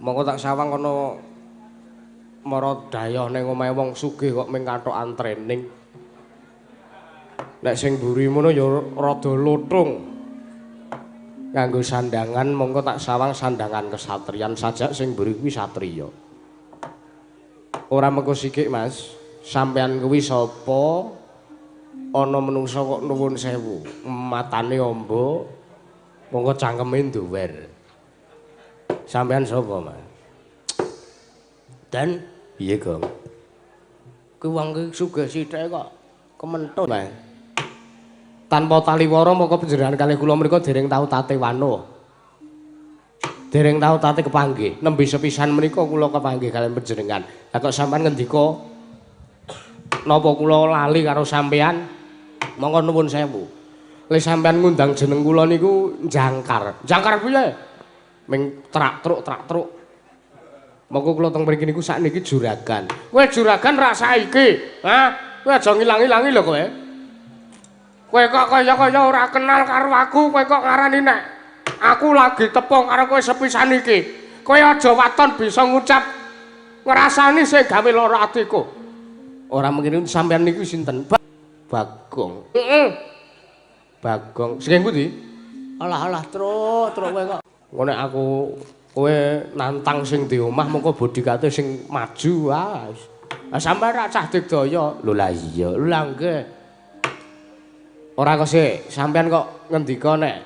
Monggo tak sawang ana mara dayah ning omahe wong sugih kok ming kathokan training. Nek sing mburi ngono ya rada lutung. Nganggo sandangan monggo tak sawang sandangan kesatriyan sajak sing mburi kuwi satriya. Ora mengko sikik, Mas. Sampeyan kuwi sapa? Ana menungsa kok nuwun sewu, matane amba, monggo cangkeme nduwer. Sampeyan sapa, Mas? Dan piye, Gong? Kuwi wong ki sugih sithik kok kementut, Mas. Tanpa taliwara moko panjenengan kalih kula mriku dereng tau tate wanuh. Dereng tau tate kepanggih. Nembe sepisan menika kula kepanggih kaliyan panjenengan. Lah kok sampeyan ngendika napa kula lali karo sampeyan? Monggo nuwun sewu. Le sampeyan ngundang jeneng kula niku jangkar. Jangkar piye? Ming trak-truk trak-truk. Monggo kula teng mriki niku sakniki juragan. Kowe juragan rak saiki? Hah? Kowe aja ngilang-ilangi lho kowe. Kowe kok kaya-kaya ora kenal karo aku, kowe kok ngarani nek aku lagi tepung karo kowe sepisan iki. Kowe aja waton bisa ngucap ngrasani sing gawe lara atiku. Ora mungkin sampeyan niku sinten? Bagong. Heeh. Bagong. Saking pundi? Alah-alah truk, truk kowe kok. Engko nek aku kowe nantang sing di omah mongko bodyguard sing maju wae. Lah sampeyan rak cah digdaya. Lho lah iya, lho lah nggih. Ora kok sik, sampeyan kok ngendika nek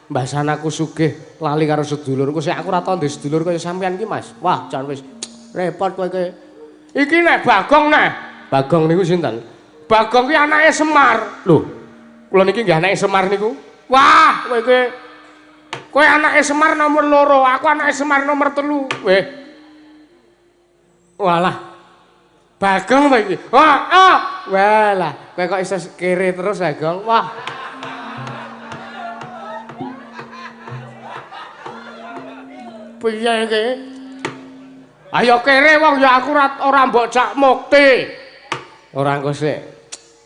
mbasan aku sugih lali karo sedulurku sik aku ora tau ndek sedulur kaya sampeyan ki, Mas. Wah, jan wis repot kowe iki. Iki nek Bagong neh. Bagong niku sinten? Bagong ki anake Semar. Lho, kula niki nggih anake Semar niku. Wah, kowe iki kowe anake Semar nomor 2, aku anake Semar nomor 3. Weh. Walah. Bagong to iki. Wah, ah. Walah, kowe kok iso kere terus, Bagong. Wah. Piye iki? Ayo kere wong ya aku ora mbok jak mukti. Ora engko sik.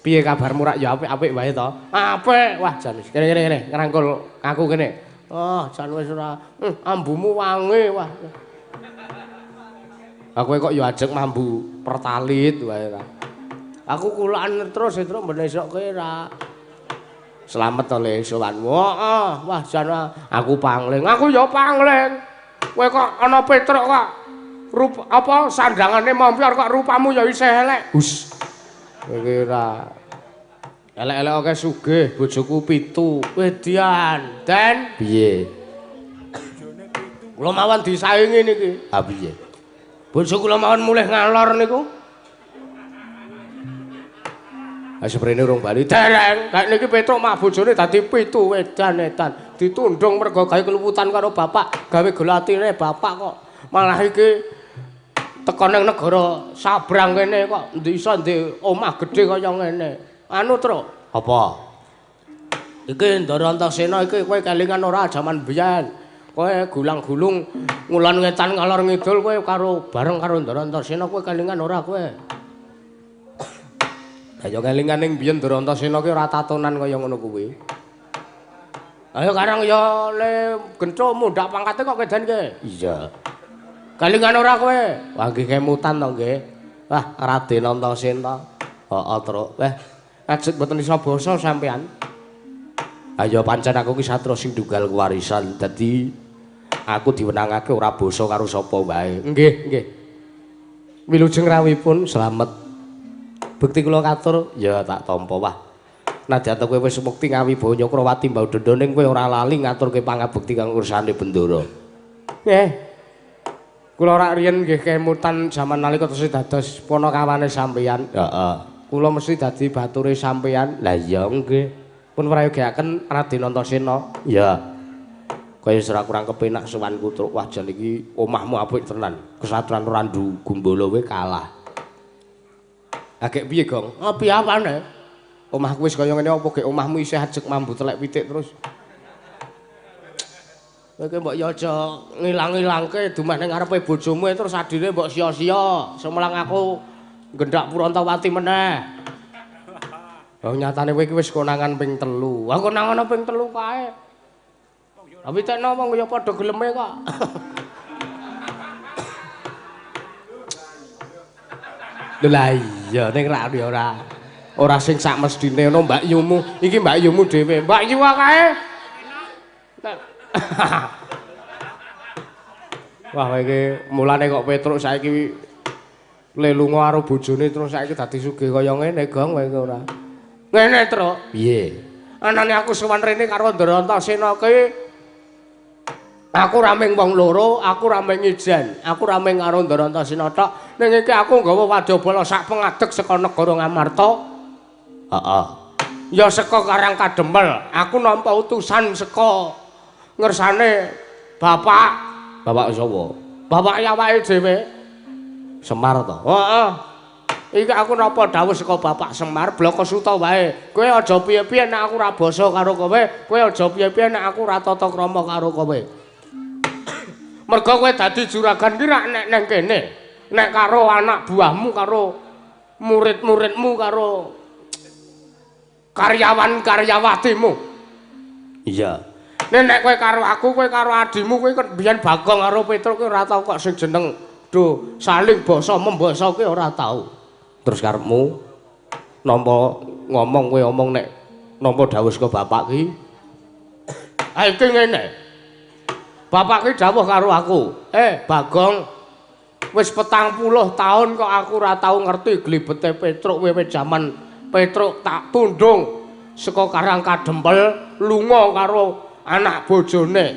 Piye kabarmu rak ya apik-apik wae to? Apik. Wah, jan wis. Kene kene kene, ngrangkul aku kene. Oh, jan wis ora. Ambumu wangi, wah. Aku kok ya ajeng mambu pertalit wae ta. Aku kulaan terus terus ben esuk kowe ra. Slamet to le sowanmu. Heeh, wah jan aku pangling. Aku ya pangling. Kowe kok ana Petruk kok rup apa sandangane mompyor kok rupamu ya isih elek. Hus. Kowe iki ora elek-elek oke sugih, bojoku 7. Wedian, Den. Piye? Kula mawon disaingi niki. Ha piye? Bojo kula mawon mulih ngalor niku. Ha seprene urung bali. Dereng, gak niki Petruk mak bojone dadi 7 wedan edan. Ditundung mergo gawe keluputan karo bapak, gawe gelatine bapak kok. Malah iki teko ning negara sabrang kene kok ndi iso ndek omah gedhe kaya ngene. Anu, Truk. Apa? Iki Ndara Antasena iki kowe kelingan ora jaman biyen. Kowe gulang-gulung ngulon ngetan ngalor ngidul kowe karo bareng karo Ndara Antasena kowe kelingan ora kowe? Lah ya kelingan ning biyen Ndara Antasena ki ora tatonan kaya ngono kuwi. Ayo karang ya le genco mundhak pangkate kok kedan ki. Iya. Kelingan ora kowe? Wah nggih kemutan to nggih. Wah Raden Antasena. Heeh, Truk. Wah, ajeg mboten iso basa sampean. Ayo pancen aku ki satria sing tunggal kewarisan. Dadi aku diwenangake ora basa karo sapa wae. Nggih, nggih. Wilujeng rawuhipun slamet. Bekti kula katur ya tak tampa. Wah. Nadyan kowe wis mukti ngawibawa Nyakrawati mbau denda ning kowe ora lali ngaturke pangabekti kang ursane Bendara. Nggih. Kula rak riyen nggih kemutan jaman nalika tesih dados panakawane sampeyan. Heeh. Kula mesti dadi bature sampeyan. Lah iya nggih. Pun prayogiaken Raden Antasena. Iya. Kaya ora kurang kepenak sowanku, Truk. Wah jan iki omahmu apik tenan. Kesatran Randu Gumbala kowe kalah. Agek piye, Gong? Ah piye apane? Omahku wis kaya ngene apa gek omahmu isih ajeg mambu telek pitik terus. Kowe ki mbok ya aja ngilang-ilangke dumeh ning ngarepe bojomu terus adine mbok sia-sia. Semelang aku nggendak Purantawati meneh. Oh nyatane kowe iki wis konangan ping 3. Aku konangan ping 3 kae. Tapi tekno wong ya padha geleme kok. Lho lah iya ning rak ya ora. Ora sing sak mesthine ngono Mbak Yumu. Iki Mbak Yumu dhewe. Mbak Yu kae. Wah iki mulane kok Petruk saiki le lunga karo bojone terus saiki dadi sugih kaya ngene, Gong, kowe iki ora. Ngene, Truk. Piye? Anane aku sowan rene karo Ndara Antasena ki aku ra mung wong loro, aku ra mung ijen, aku ra mung karo Ndara Antasena tok. Ning iki aku nggawa wadyabala sak pengadeg saka negara Ngamarta. Heeh. Ya saka Karang Kadempel. Aku nampa utusan saka ngersane bapak. Bapak sapa? Bapak awake dhewe. Semar to? Heeh. Iki aku napa dawuh saka Bapak Semar Blaka Suta wae. Kowe aja piye-piye nek aku ora basa karo kowe, kowe aja piye-piye nek aku ora tata krama karo kowe. Merga kowe dadi juragan ki rak nek nang kene. Nek karo anak buahmu, karo murid-muridmu, karo karyawan-karyawatimu. Iya. Nek kowe karo aku, kowe karo adimu, kowe kan biyen Bagong karo Petruk ki ora tau kok sing jeneng do saling basa membasa ki ora tau. Terus karepmu nampa ngomong kowe omong nek nampa dawuh saka bapak ki. Ha iki ngene. Bapak ki dawuh karo aku, "Bagong, wis 40 taun kok aku ora tau ngerti glibete Petruk wiwit jaman Petruk tak tundung saka Karang Kadempel lunga karo anak bojone.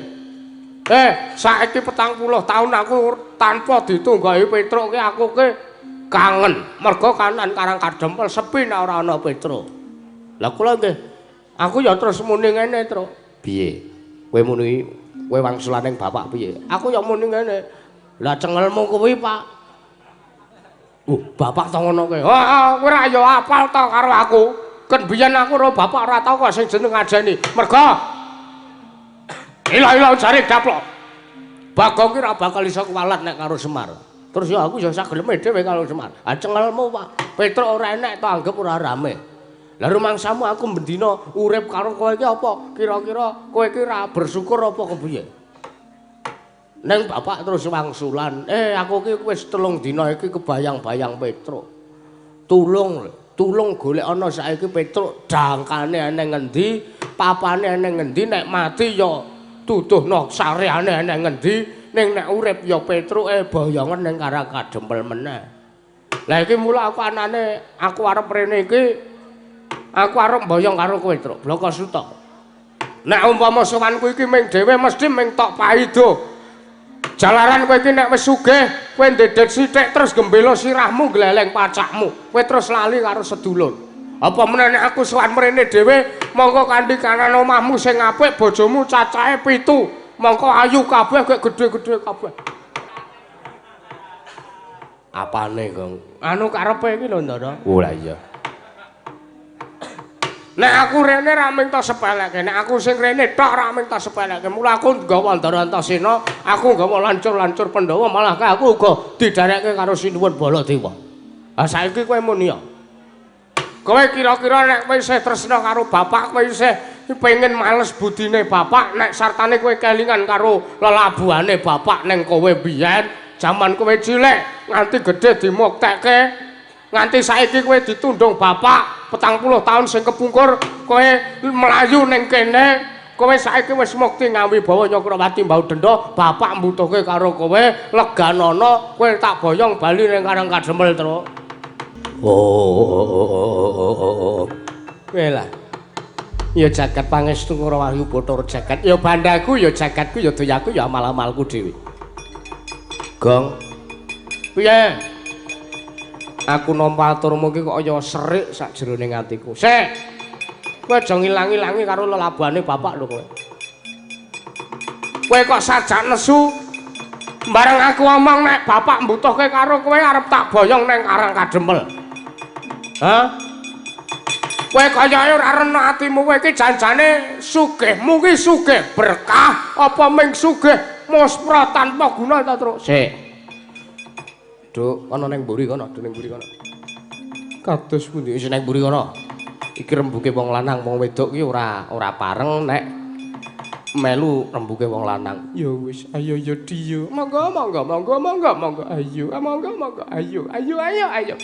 Saiki 40 taun aku tanpa ditunggahi Petruk ki aku ki kangen. Mergo kanan Karang Kadempel sepi nek ora ana Petruk." Lah kula nggih, aku ya terus muni ngene, Truk. Piye? Kowe muni kowe wangsulan ning bapak piye? Aku ya muni ngene. Lah cengelmu kuwi, Pak. Bapak to ngono kowe. Heeh, kowe ra ya apal to karo aku. Ken biyen aku karo bapak ora tau kok sing jeneng ngajeni. Mergo ila-ila jare daplok. Bagong ki ora bakal iso kuwalat nek karo Semar. Terus ya aku ya sageleme dhewe karo Semar. Ah cengelmu, Pak. Petruk ora enek to anggep ora rame. Lah rumangsamu aku bendina urip karo kowe iki apa? Kira-kira kowe iki ora bersyukur apa kepiye? Neng bapak terus wangsulan, aku ki wis 3 dina iki kebayang-bayang Petruk. Tulung, tulung golek ana saiki Petruk dangkane eneng ngendi, papane eneng ngendi, nek mati ya tuduhno sareane eneng ngendi, ning nek urip ya Petruke boyongen ning Karang Kadempel meneh. Lah iki mula aku anane aku arep rene iki aku arep mboyong karo kowe, Truk, Blaka Suta. Nek umpama sowanku iki ming dhewe mesti ming tok paido. Jalaran kowe iki nek wis sugih, kowe ndedet sithik terus gembela sirahmu gleleng pacakmu, kowe terus lali karo sedulur. Apa meneh nek aku sowan mrene dhewe, mongko kanthi kanan omahmu sing apik, bojomu cacahe 7, mongko ayu kabeh kok gedhe-gedhe kabeh. Apane, Gong? Anu karepe iki lho, Ndara. Oh lah iya. Nek aku rene ra mung tok sepelekke, nek aku sing rene tok ra mung tok sepelekke. Mula aku nggawa Ndara Antasena, aku nggawa lancur-lancur Pandhawa, malah aku uga didherekke karo Sinuwun Baladewa. Ha saiki kowe muni ya. Kowe kira-kira nek kowe isih tresna karo bapak, kowe isih pengen males budine bapak, nek sartane kowe kelingan karo lelabuhane bapak ning kowe biyen, jaman kowe cilik nganti gedhe dimuktekke, nganti saiki kowe ditundung bapak 40 taun sing kepungkur kowe mlayu ning kene, kowe saiki wis mukti ngawibawa Nyakrawati Mbau Denda, bapak mbutuhke karo kowe, leganono kowe tak boyong bali ning Karang Kadempel, Truk. Oh. Kowe lah. Ya jagat pangestu karo wahyu Bathara jagat. Ya bandaku, ya jagatku, ya doyaku, ya amal-amalku dhewe. Gong. Piye? Aku nampa aturmu iki kok kaya serik sakjroning atiku. Sik. Kowe aja ngilang-ilangi karo lelabuhane bapak lho kowe. Kowe kok sajak nesu bareng aku omong nek bapak mbutuhke karo kowe arep tak boyong nang Karang Kadempel. Hah? Kowe kayake ora rena atimu, kowe iki janjane sugihmu ki sugih berkah apa ming sugih muspra tanpa guna ta, Truk? Sik. Duk, ana ning mburi kono, ning mburi kono. Kados pundi isih ning mburi kono? Iki rembuke wong lanang, wong wedok ki ora pareng nek melu rembuke wong lanang. Ya wis, ayo ya Diyo. Monggo, monggo, monggo, monggo, monggo. Ayo, monggo, monggo. Ayo, ayo, ayo, ayo.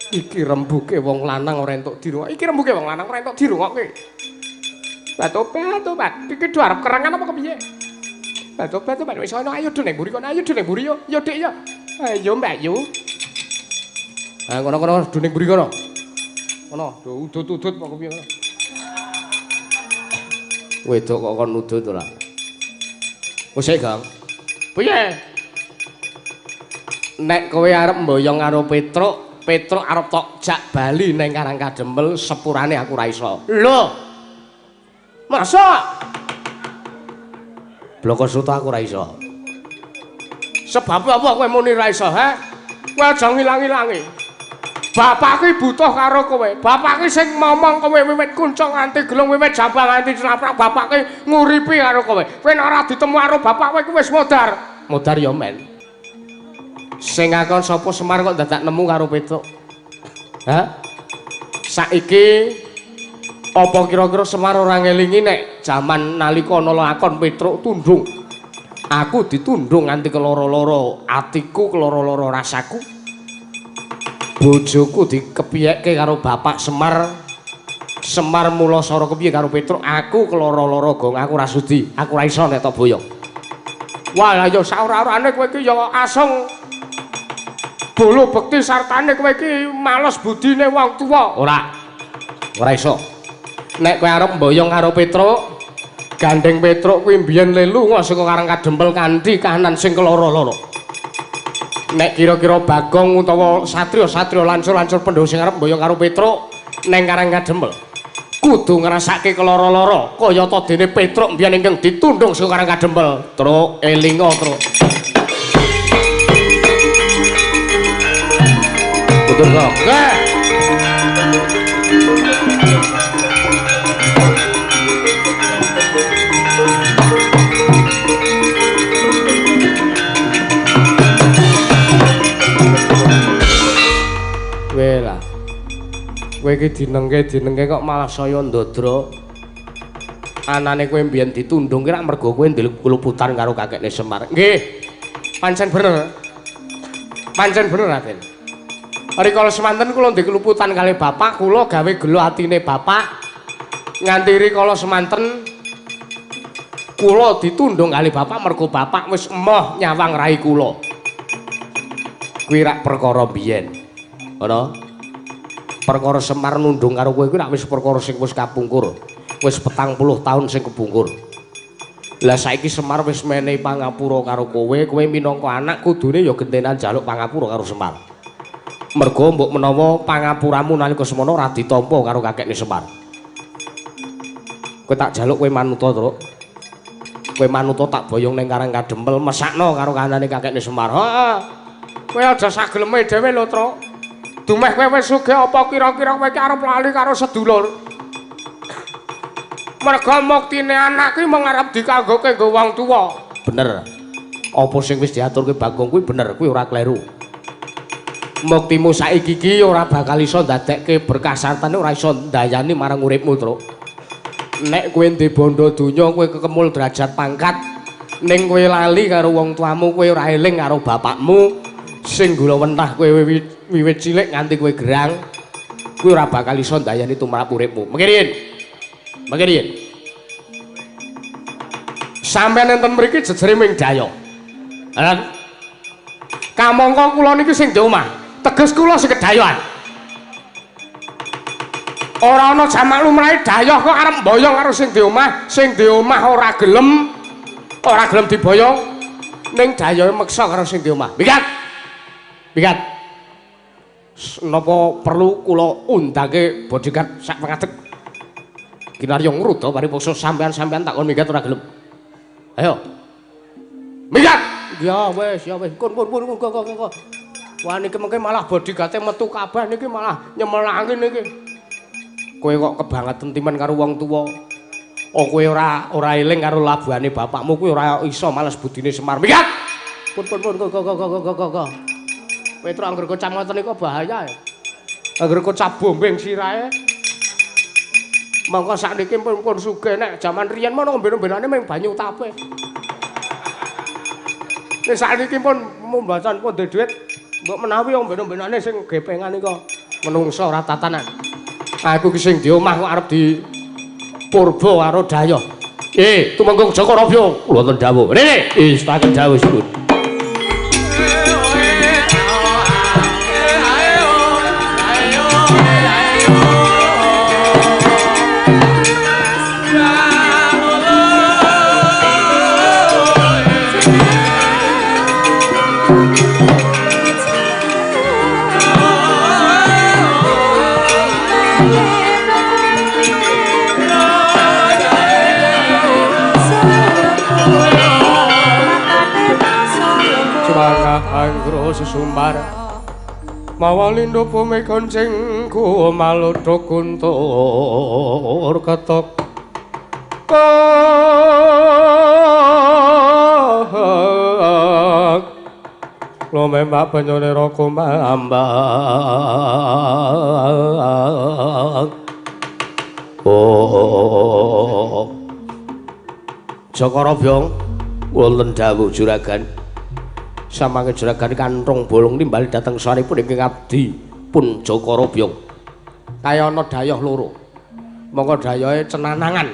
Iki rembuke wong lanang ora entuk dirungokke. Iki rembuke wong lanang ora entuk dirungokke. Batu-batu, iki do arep kerengan apa kepiye? Batu-batu, wis ana ayo do ning mburi kono, ayo do ning mburi yo. Yo Dik yo. Ayo Mbak Yu. Ha kono-kono do ning mburi kono. Kono do udut-udut apa kepiye kono. Wedok kok kon udut ora. Wis Gong. Piye? Nek kowe arep mboyong karo Petruk, Petruk arep tok jak bali ning Karang Kadempel sepurane aku ora iso. Lho. Masa? Bloko Suta aku ora iso. Sebab apa kowe muni ora iso, ha? Kowe aja ngilang-ilangi. Bapak ki butuh karo kowe. Bapak ki sing momong kowe wiwit kuncung nganti gelung, wiwit jambang nganti celaprak, bapak ki nguripi karo kowe. Kowe nek ora ditemu karo bapak kowe wis modar. Modar ya men. Sing ngakon sapa Semar kok dadak nemu karo Petruk? Hah? Saiki apa kira-kira Semar ora ngelingi nek jaman nalika ana lakon Petruk tundung. Aku ditundung nganti keloro-loro atiku, keloro-loro rasaku. Bojoku dikepiyekke karo bapak Semar. Semar mula sara kepiye karo Petruk, aku keloro-loro gong, aku ora sudi, aku ora iso nek tok boyong. Wah, lah ya saora-orane kowe iki ya asung bolo bekti sartane kowe iki males budine wong tuwa. Ora. Ora iso. Nek kowe arep mboyong karo Petruk, gandeng Petruk kuwi mbiyen le lunga saka Karang Kadempel kanthi kahanan sing keloro-loro. Nek kira-kira Bagong utawa satriya-satriya lancur-lancur Pandhawa sing arep mboyong karo Petruk neng Karang Kadempel kudu ngrasake keloro-loro kayata dene Petruk mbiyen ingkang ditundung saka Karang Kadempel. Truk elinga, Truk. Betul kok. Kowe lah. Kowe iki dinengke-dinengke kok malah saya ndodro. Anane kowe mbiyen ditundung ki rak mergo kowe ndek karo kakekne Semar. Nggih. Pancen bener. Pancen bener, Raden. Rikala semanten kula ndek keluputan kalih bapak, kula gawe gelo atine bapak. Nganti rikala semanten kula ditundung kalih bapak mergo bapak wis emoh nyawang rai kula. Kuwi rak perkara mbiyen. Ngono. Perkara Semar nundung karo kowe kuwi rak wis perkara sing wis kapungkur. Wis 40 taun sing kepungkur. Lah saiki Semar wis menehi pangapura karo kowe, kowe minangka anak kudune ya gentenan njaluk pangapura karo Semar. Mergo mbok menawa pangapuramu nalika semono ora ditampa karo kakekne Semar. Kowe tak jaluk kowe manuta, Truk. Kowe manuta tak boyong ning Karang Kadempel, mesakno karo kahanane kakekne Semar. Heeh. Kowe aja sageleme dhewe lho, Truk. Dumeh kowe wis sugih apa kira-kira kowe iki arep lali karo sedulur. Mergo muktine anak kuwi mung arep dikanggoke nggo wong tuwa. Bener. Apa sing wis diaturke Bagong kuwi bener, kuwi ora kleru. Muktimu saiki iki ora bakal iso ndadekke berkah sartane, ora iso ndayani marang uripmu, Truk. Nek kowe ndek bondo donya, kowe kekemul derajat pangkat, ning kowe lali karo wong tuamu, kowe ora eling karo bapakmu sing gula wentah kowe wiwit cilik nganti kowe gerang, kowe ora bakal iso ndayani tumrap uripmu. Mengke riyin. Mengke riyin. Sampeyan enten mriki jejere ming daya. Lan kamangka kula niki sing ndek omah, teges kula sing kedayoan. Ora ana jamak lumrahe dayoh kok arep mboyong karo sing ndek omah, sing ndek omah ora gelem diboyong, ning dayohe meksa karo sing ndek omah. Minggat. Minggat. Napa perlu kula undangke bodyguard sak pangadeg? Kinarya ngruda paripoksa sampean-sampean tak kon minggat ora gelem. Ayo. Minggat. Ya wis, ya wis. Kun pun pun kok kok. Wah niki mengke malah bodyguarde metu kabeh niki malah nyemelangi niki. Kowe kok kebangetan timen karo wong tuwa. Oh kowe ora eling karo labuhane bapakmu kuwi ora iso males budine Semar. Minggat. Pun pun pun kok kok kok kok kok. Petruk angger kocap ngoten niku bahaya. Angger kocap bombing sirahe. Mongko sakniki pun sugih nek jaman riyen mono ngombe-ombenane mung banyu tape. Nek sakniki pun mumbasan pun ndek dhuwit mbok menawi omben-ombenane sing gepengan nika. Menungsa ora tatanan. Aku ki sing di omah kok arep di purba karo dayoh. Tumenggung Jaka Rabyong, wonten dawuh. Rene, istaken dawuh suwun. Anggro sesumbar mawa lindo bumi koncing ku malodho kuntur ketok lumembak banyune ra kumambang. Oh Jaka Rabyong, wonten dawuh juragan. Samangke juragan kanthong bolong nimbali dhateng sanipun ingkang abdi pun Jaka Rabyong. Kaya ana dayoh loro. Monggo dayohe cenanangan.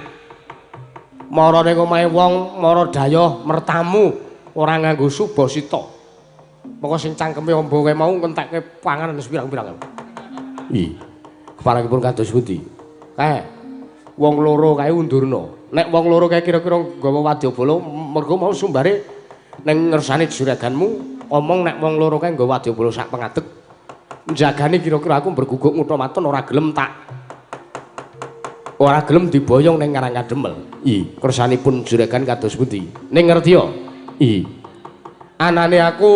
Mara ning omahe wong, mara dayoh mertamu ora nganggo subasita. Monggo sing cangkeme amba kae mau ngentekke panganan sepirang-pirang. Ih, keparengipun kados pundi? Kae wong loro kae undurna. Nek wong loro kae kira-kira nggawa wadyabala mergo mau sumbare ning ngersane juraganmu omong nek wong loro kae nggawa wadyabala sak pengadeg njagani kira-kira aku berguguk ngutha maton ora gelem tak ora gelem diboyong ning Karang Kademel. I kersanipun juragan kados pundi? Ning ngerti ya? I anane aku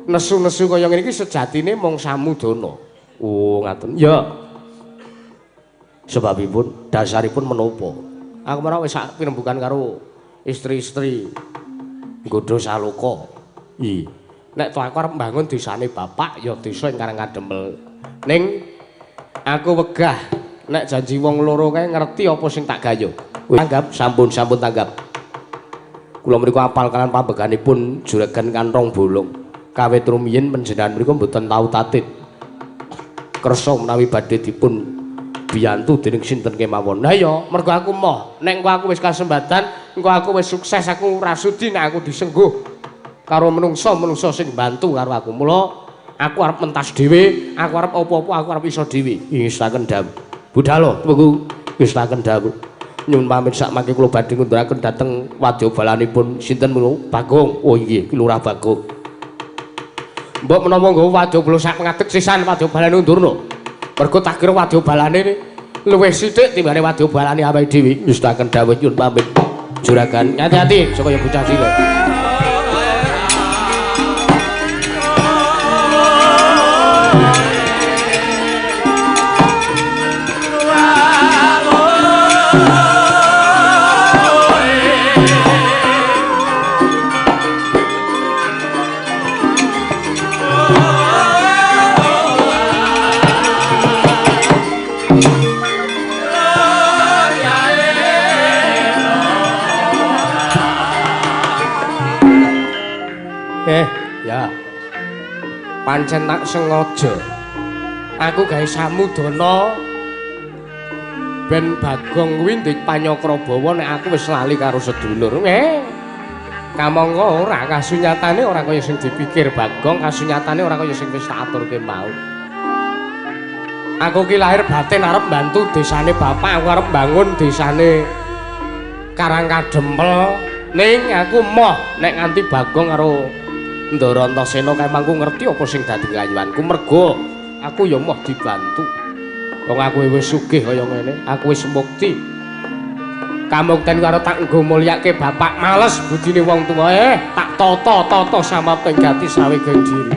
nesu-nesu kaya ngene iki sejatine mung samudana. Oh ngaten. Ya. Sebabipun dasaripun menapa? Aku marang wis sak pinembukan karo istri-istri nggodha saloka. I. Nek to aku arep mbangun desane bapak ya desa ing Karang Kademel. Ning aku wegah nek janji wong loro kae ngerti apa sing tak gayuh. Tanggap sampun-sampun tanggap. Kula mriku apal kalian pambeganipun juragan kanthong bolong. Kawit rumiyin panjenengan mriku mboten tau tatit. Kersa menawi badhe dipun biyantu dening sinten kemawon. Lah ya, mergo aku moh. Nek engko aku wis kasembatan, engko aku wis sukses, aku ora sudi nek aku disengguh karo menungso-menungso sing bantu karo aku. Mula aku arep mentas dhewe, aku arep apa-apa, aku arep iso dhewe. Ngistaken dawuh. Budhalo, tunggu ngistaken dawuh. Nyuwun pamit sak mangke kula badhe ngunduraken dhateng wadyabalanipun sinten mulu? Bagong. Oh inggih, ki Lurah Bagong. Mbok menawa nggawa wadyabala sak pengadeg sisan wadyabalane undurna. Mergo tak kira wadyabalane luwih sithik timbane wadyabalane awake dhewe. Ngistaken dawuh nyuwun pamit. Juragan, hati-hati saka bocah cilik. Ya. Pancen tak sengaja. Aku gawe samudana ben Bagong kuwi ndek panyakrabawa nek aku wis lali karo sedulur. Kamangka ora kasunyatane ora kaya sing dipikir Bagong, kasunyatane ora kaya sing wis tak aturke mau. Aku ki lahir batin arep mbantu desane bapak, aku arep bangun desane Karang Kadempel. Ning aku moh nek nganti Bagong karo Ndara Antasena kae mangku ngerti apa sing dadi kayuwanku mergo aku ya moh dibantu. Wong aku wis sugih kaya ngene, aku wis mukti. Kamukten karo tak nggo mulyake bapak males budine wong tuwa tak tata-tata samapting gati sawegeng diri.